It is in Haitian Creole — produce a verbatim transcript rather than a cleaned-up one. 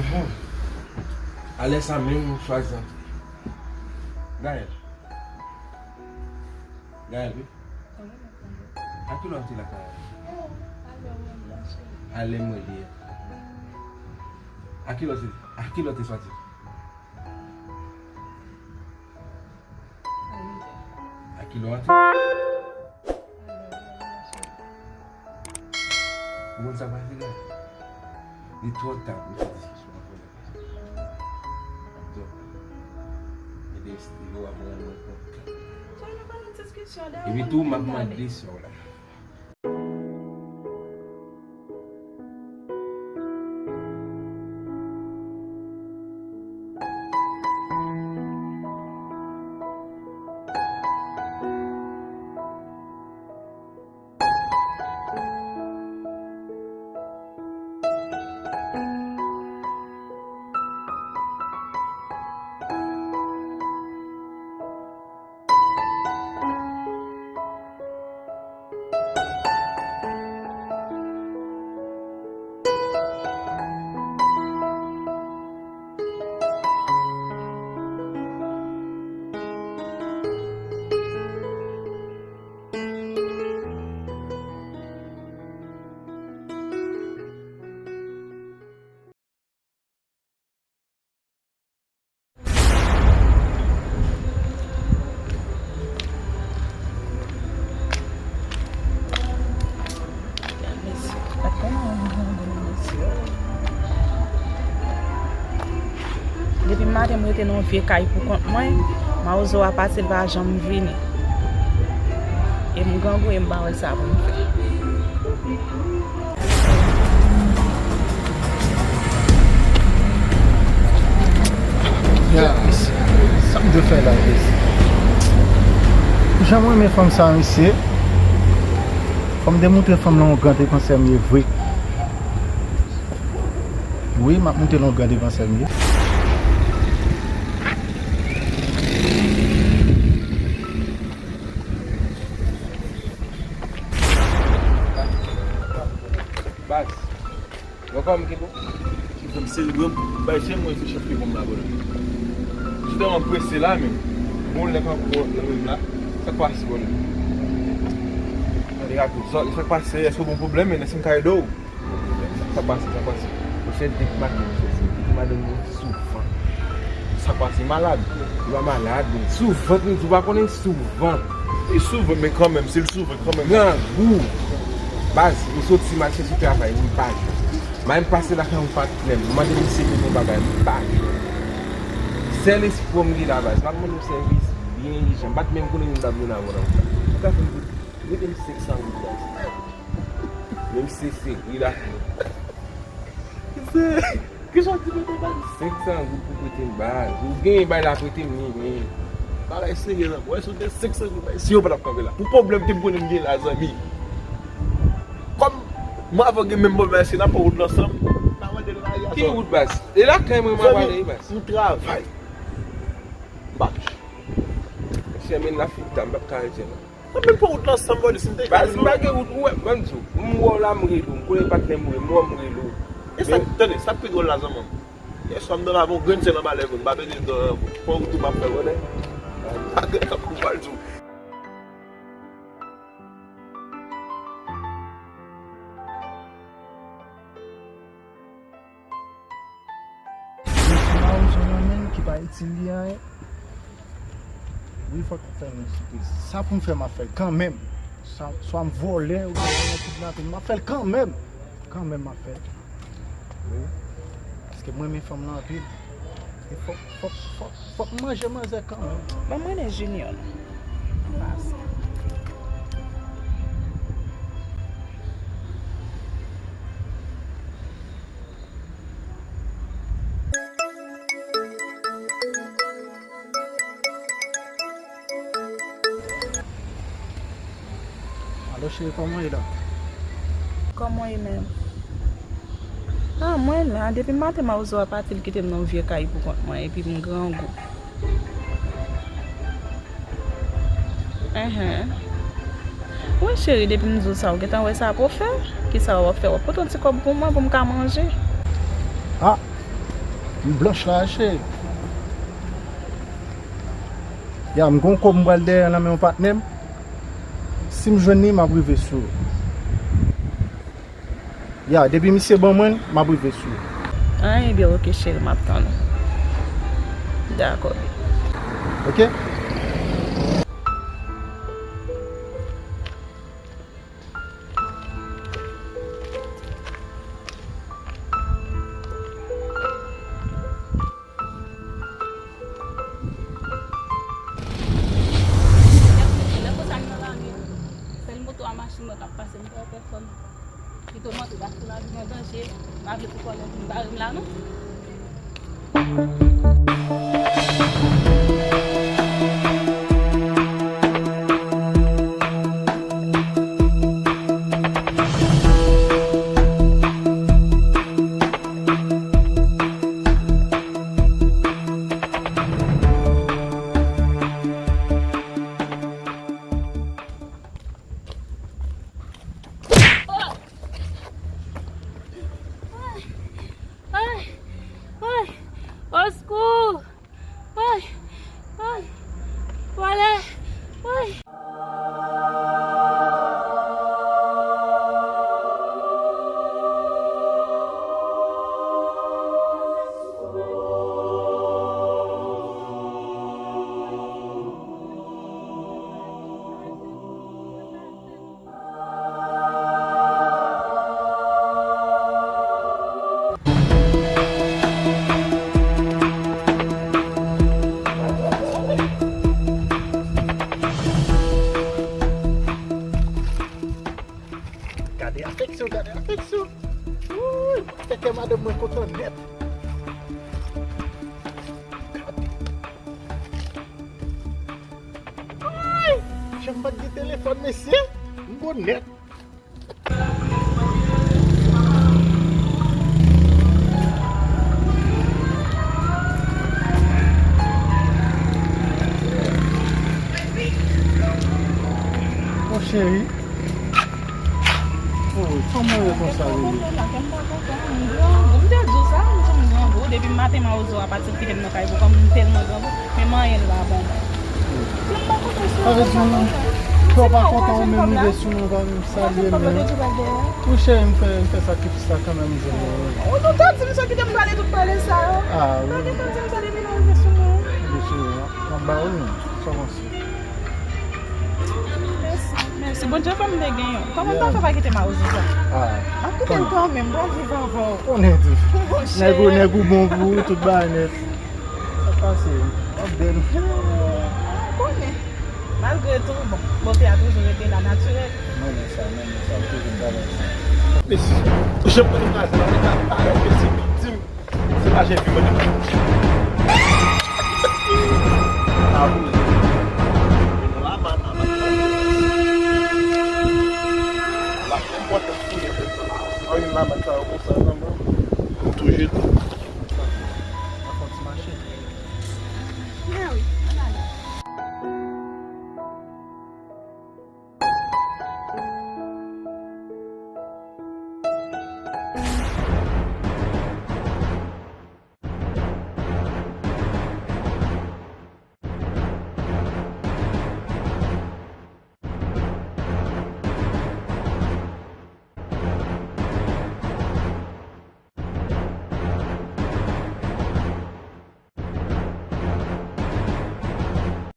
Bon. Alè sa menm ou chwazi antre. Gaël. Gaël, wi. A kilè w te lakay la? Alè mwen li ye. A kilè w te, a kilè w te soti? A kilè w antre? Ou konn sa k pase la? Li twò ta pou fè diskisyon an kounye a. Donk, e de estilo ap rann mwen kont. Epi tou, m ap mande sè w la. Depi maten, m rete nan yon vye kay pou kont mwen. Mawozo a pase, l pa janm vini. E m grangou e m pa wè sa pou m fè. Ya, sa m dwe fè la, mesye? Jan m renmen fanm sa, mesye. Fò m demontre fanm lan yon gran defansè m ye vre. Wi, m ap montre l yon gran defansè m ye. Baz, ou anfòm, Kebo? Kifè m sere, bro. Bay, se mwen, se chèf ki bon la, bro. Jistèman, m prese la, men. Bon, lè pa gwo nan menm la. Sa k pase, bro? Gade rapid. Sa, sa k pase? Èske w gon pwoblèm, men? Èske m ka ede w? Sa k pase, sa k pase? Monchè, depi maten, monchè, se kite madanm mwen souvan. Sa k pase? Malad? Li pa malad, men souvan, li di w pa konnen souvan. Li souvan, men kanmenm, si l souvan, kanmenm. Grangou. Baz, m soti, m al chèche travay, m pa jwenn. M al pase lakay yon patnè m, m mande misye pou yon bagay, m pa jwenn. Sèl espwa m gen la, baz, m ap mande yon sèvis byen ijan. M pa t menm konnen moun t ap jwenn avè w nan wout la. Ou ka fè m rete m senk san goud, baz. Menm si se sere la. Kisa w di mwen te bay? Senk san goud pou prete m, baz. Ou genyen bay la, prete m li, men. Bagay serye nan. Wè, si w te senk san goud bay, si yo pa t ap kanpe la. Pou pwoblèm ke m konnen m gen la, zanmi. Kòm mwen avè w gen menm pwoblèm, si n ap pran wout la ansanm, n a mande l la, ya. Ki wout, baz? E lakay mwen, mwen prale, baz. M travay. M pa touche. Monchè, men la fita, m p ap ka rete non. Mwen menm pran wout la ansanm, bòdè, si m te... Baz, m pa gen wout, ou wè, ban m di w, m wè w la, m rele w, m konnen patnè m ou ye, m wè w, m rele w. E sa, tande, sa k pi dwòl la, zanmi m. Yèswa, m dòmi avè yon grenn sèl anba lèv mwen, m pa pede dòmi avè w. Pran wout ou m ap fè, bòdè. Pa gen tan pou m pral di w. Yon ti mawozo nan men l ki pa itil li anyen. Wi, fòk m fè yon sipriz. Sa pou m fè, m ap fè l kanmenm. Sa, swa m vòlè, oubyen m kidnape l, m ap fè l kanmenm. Kanmenm, m ap fè l. Wi. Paske m renmen fanm lan anpil. E fòk, fòk, fòk, fòk m manje manzè kanmenm. Ban m rele Junior non. Pase. Alo, cheri, kòman w ye la? Kòman w ye menm? Ah, mwen la. Depi maten, mawozo a pati, l kite m nan yon vye kay pou kont mwen, epi m grangou. Enhen. Wi, cheri, depi m di w sa, ou gentan wè sa pou w fè? Kisa w ap fè? W ap pote yon ti kòb pou mwen, pou m ka manje? Ah! M blanch la, cheri. Ya, m gon kòb m pral dèyè nan men yon patnè m. Si m jwenn li, m ap rive sou ou. Ya, depi misye ban mwen l, m ap rive sou ou. An, ebyen, oke, cheri, m ap tann ou. Dakò. Oke? Lè konsa, m nan lari a. Sèl moto a machin mwen k ap pase, m pa wè pèsòn. Pito m antre paske lavi m an danje. M pa vle pou kòlè vin bare m la, non. Ay! Ay! Oskou! Ay! Ay! Pwale! Ay! Gade afeksyon, gade afeksyon. Wouy, fè kè madanm mwen kontan nèt. Gade. Ay! Jan m pa t gen telefòn, mesye. M bon nèt. Mon cheri. Oh, kòman w ye konsa, Lili? Kè m pa kontan, kè m pa kontan. M grangou. M te di w sa, m di w m grangou. Depi maten mawozo a pati kite m nan kay pou kòm m tèlman grangou. Men m anyen l pa bon. Kè m pa kontan, sou... Sa vle di, kè w pa kontan, ou menm rive sou mwen, ou pa menm salye m, non. Wi, cheri, m fè, m fè sakrifis la kanmenm, m jwenn ou, wi. Ou tout tan di m sa, kite m pale tout pale sa yo. Ah, wi. Pa gen tan di m sa depi lè w rive sou mwen. Wi, cheri, m ap ba ou, non. Sa w panse? Mèsi, mèsi. Bondye fè m te gen yon. Kòman m ta fè pa kite mawozo sa? Ah, m ap kite l kanmenm, m pral viv avè w. Konnen tou. Nèg ou, nèg ou bon pou ou, tout bagay nèt. Sa pase, w ap bèl. Konnen. Malgre tou, bon, bote a toujou rete la, natirèl. M renmen sa, m renmen sa, m toujou travay sa. Mesi. Jan m pran kraze la, mwen ta pale mesi viktim. Se pa jan epi mwen te... Ah wi. Yon lamat, lamat. Lamat, mwen te fouye. An yon lamat sa yo konsa nan men. Touye tou.